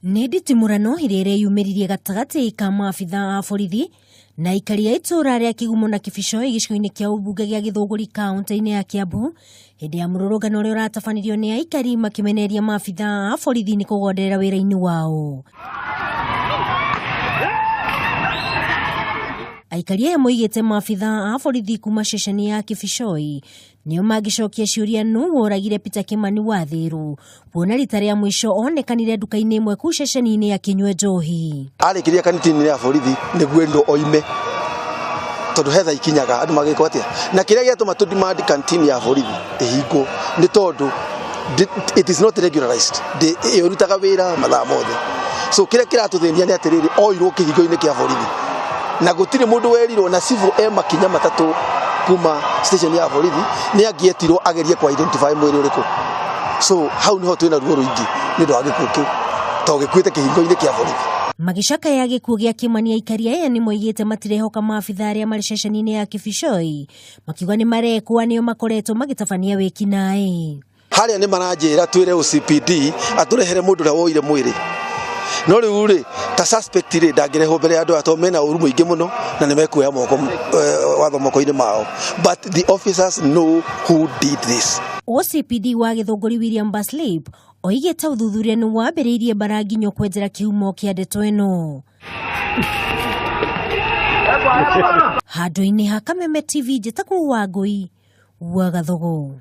Nĩ nditimũrano ĩrĩa ĩreyumĩririe gatagatĩ ka maabitha a borithi na aikari a itũũra rĩa Kĩgumo na Kĩbicoi gĩcigo-inĩ kĩa ũmbunge gĩa Gĩthũngũri kaũntĩ-inĩ ya Kĩambu hĩndĩ ya mũrũrũngano ũrĩa ũratabanirio nĩ aikari makĩmenereria maabitha a borithi nĩ kũgonderera wĩra-inĩ wao. Aikari aya moigĩte maabitha a borithi kuma ceceni ya Kĩbicoi nĩo mangĩcokia ciũria nũ woragire Peter Kimani wa Thĩrũ kuona rita rĩa mũico onekanire nduka-inĩ ĩmwe kũu ceceni-inĩ akĩnyua njohi. Arĩkĩria kanitini ya borithi nĩguo endwo oime tondũ hetha ikinyaga andũ magĩkwo atĩa na kĩrĩa gĩatũma tũ demand kantini ya borithi ĩhingwo nĩ tondũ it is not regularized, ĩrutaga wĩra mathaa mothe. So kĩrĩa kĩratũthĩnia nĩ atĩrĩrĩ, oirwo kĩhingo-inĩ kĩa borithi na gũtirĩ mũndũ werirwo, na civil e makinya matatũ kuma station ya borithi nĩ angĩetirwo agerie kwa identify mwĩrĩ ũrĩkũ. So hau niho twĩna ruo rũingĩ nĩ ũndũ wa gĩkuũ kĩu tondũ gĩkuĩte kĩhingo-inĩ kĩa borithi. Magĩcakaya gĩkuũ gĩa Kĩmani, aikari aya nĩ moigĩte matirehoka maabitha arĩa marĩ ceceni-inĩ ya Kĩbicoi, makiuga nĩ marekwo nĩo makoretwo magĩtabania wĩkinaĩ. Harĩa nĩ maranjĩra twĩre OCPD atũrehere mũndũ ũrĩa woire mwĩrĩ, no rĩu rĩ ta suspect rĩ ndangĩrehwo mbere ya andũ aya tondũ mena ũru mũingĩ mũno na nĩ mekuoya moko watho moko-inĩ mao, but the officers know who did this. OCPD wa Gĩthũngũri William Baslip oigĩte ũthuthuria nĩ wambĩrĩirie mbara nginyo kwenjera kĩhumo kĩa ndeto ĩno. Handũ-inĩ ha Kameme TV, njĩtagwo Wangũi wa Gathogo.